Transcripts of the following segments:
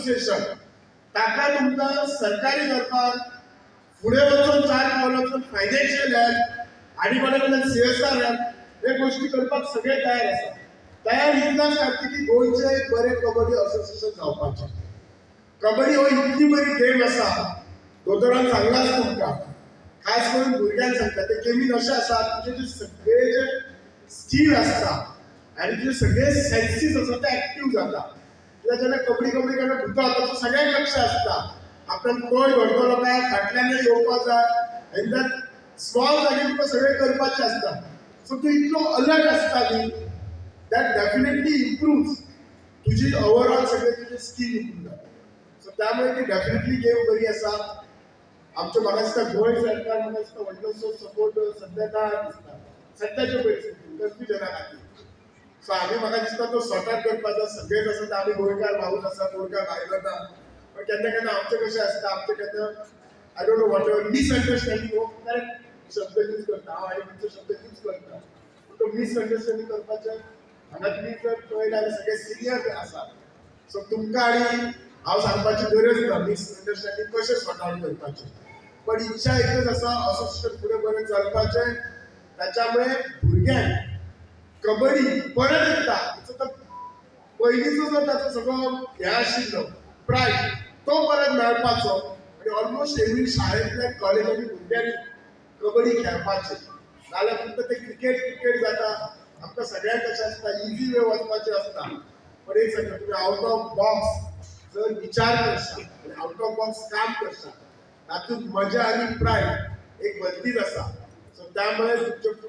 Association, ताका तुमकां सरकारी दरबार फुडें वचून चार पावलां वचून फायनान्शियल हेल्प आनी कोणा कडल्यान सीएसआर हेल्प, हे गोश्टी करपाक सगळे तयार आसा. तयार इतल्याच खातीर की गोंयचें एक बरें कबड्डी असोसिएशन जावपाचें. कबड्डी हो इतली बरी गेम आसा, दोतोरान सांगलाच तुमकां. खास करून भुरग्यांक सांगता, ते गेमीन अशें आसा, तुजे जे सगळे जे स्कील आसता आनी तुजे सगळे सेन्सीस आसा ते एक्टीव जाता. कित्याक जेन्ना कबड्डी कबड्डी केन्ना भुता, ताचो सगळ्यांक लक्ष आसता, आपल्याक तोय धरतलो काय, फाटल्यानय येवपा जाय आनी that small जागे तुका सगळें करपाचें आसता. सो तूं इतलो अलर्ट आसता न्ही, that definitely improves तुजी ओवरऑल सगळे तुजे स्कील इम्प्रूव जाता. सो त्यामुळे ती डेफिनेटली गेम बरी आसा. आमच्या म्हाका दिसता गोंय सरकार, म्हाका दिसता, व्हडलोसो सपोर्ट सध्या ना दिसता सध्याच्या परिस्थितीत कन्फ्युजना खातीर. सो आमी, म्हाका दिसता, तो सॉर्ट आउट करपाचो. सगळेच आसा ते आमी गोंयकार भाऊच आसा, गोंयकार भायलो ना. पण केन्ना केन्ना आमचें कशें आसता, आमचें केन्ना, I don't know what, misunderstanding हो करेक्ट शब्द यूज करता हांव आनी खंयचो शब्द यूज करता, पूण तो मिसअंडरस्टँडींग करपाचें. हांगा तुमी जर पळयलें जाल्यार सगळे सिनियर आसा. सो तुमकां आनी हांव सांगपाची गरज ना मिसअंडरस्टँडींग कशें सॉर्ट आउट करपाचें. पण इच्छा एकच आसा, असोसिएशन फुडें बरें चलपाचें. ताच्यामुळे भुरग्यांक कबड्डी परत एकदा ताचो तो पयलींचो जो ताचो सगळो हें आशिल्लो प्रायड, तो परत मेळपाचो आनी ऑलमोस्ट एवरी शाळेंतल्या, कॉलेजांनी भुरग्यांनी कबड्डी खेळपाची. नाजाल्यार फक्त ते क्रिकेट क्रिकेट जाता. आमकां सगळ्यांक कशें आसता, इजी वे वचपाचें आसता. पण एक सांगता, तुमी आवट ऑफ बॉक्स जर विचार करशात आनी आवट ऑफ बॉक्स काम करशात, तातूंत मजा आनी प्रायड एक भलतीच आसा. सो त्यामुळे तुमचें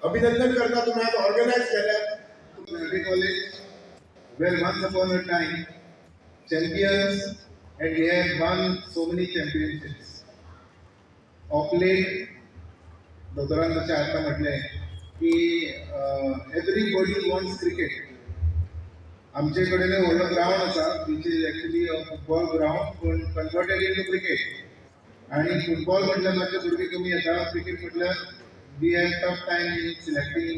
अभिनंदन करता, तुमी आज ऑर्गनायज केल्या. Every college, well, once upon a time, champions, and we have won so many championships. Of late, दोतोरान जशें आतां म्हटलें की everybody wants cricket. आमचे कडेन व्हडलो ग्रावंड आसा, which is actually a football ground पूण कन्वर्टेड इन टू क्रिकेट. आनी फुटबॉल म्हटल्यार मातशे भुरगे कमी येता, क्रिकेट म्हटल्यार we have tough time in selecting.